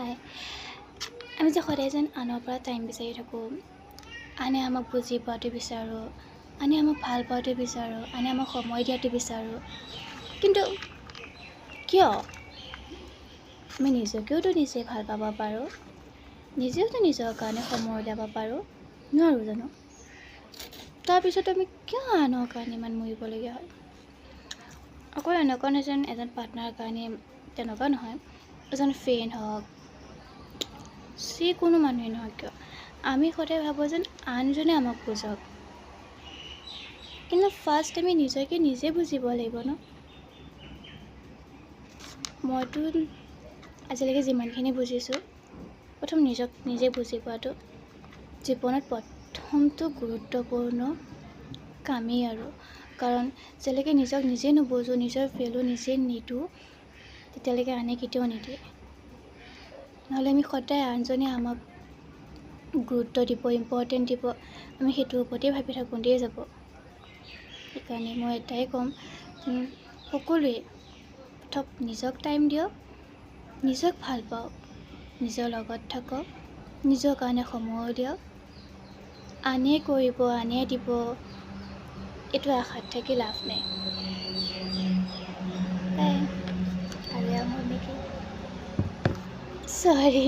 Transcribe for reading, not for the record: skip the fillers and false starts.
হাই, আমি যে সদায় যেন আনৰ পৰা টাইম বিচাৰি থাকোঁ, আনে আমাক বুজি পোৱাটো বিচাৰোঁ, আনে আমাক ভাল পোৱাটো বিচাৰোঁ, আনে আমাক সময় দিয়াটো বিচাৰোঁ, কিন্তু কিয়? আমি নিজকেওতো নিজে ভাল পাব পাৰোঁ, নিজেওতো নিজৰ কাৰণে সময় উলিয়াব পাৰোঁ, নোৱাৰোঁ জানো? তাৰপিছত আমি কিয় আনৰ কাৰণে ইমান মৰিবলগীয়া হয়? অকল এনেকুৱা নহয় যেন এজন পাৰ্টনাৰৰ কাৰণে, তেনেকুৱা নহয়, এজন ফ্ৰেণ্ড হওক, যিকোনো মানুহেই নহওক কিয়, আমি সদায় ভাবোঁ যেন আনজনে আমাক বুজক, কিন্তু ফাৰ্ষ্ট আমি নিজকে নিজে বুজিব লাগিব ন। মইতো আজিলৈকে যিমানখিনি বুজিছোঁ, প্ৰথম নিজক নিজে বুজি পোৱাটো জীৱনত প্ৰথমটো গুৰুত্বপূৰ্ণ কামেই আৰু। কাৰণ যেতিয়ালৈকে নিজক নিজে নুবুজোঁ, নিজৰ ভেলু নিজে নিদিওঁ, তেতিয়ালৈকে আনে কেতিয়াও নিদিয়ে। নহ'লে আমি সদায় আনজনে আমাক গুৰুত্ব দিব, ইম্পৰ্টেণ্ট দিব, আমি সেইটোৰ ওপৰতেই ভাবি থাকোঁতেই যাব। সেইকাৰণে মই এটাই ক'ম, সকলোৱে প্ৰথম নিজক টাইম দিয়ক, নিজক ভাল পাওক, নিজৰ লগত থাকক, নিজৰ কাৰণে সময় উলিয়াওক। আনে কৰিব, আনে দিব, এইটো আশাত থাকি লাভ নাই। বাই। আৰু এয়া মোৰ নেকি, চৰি।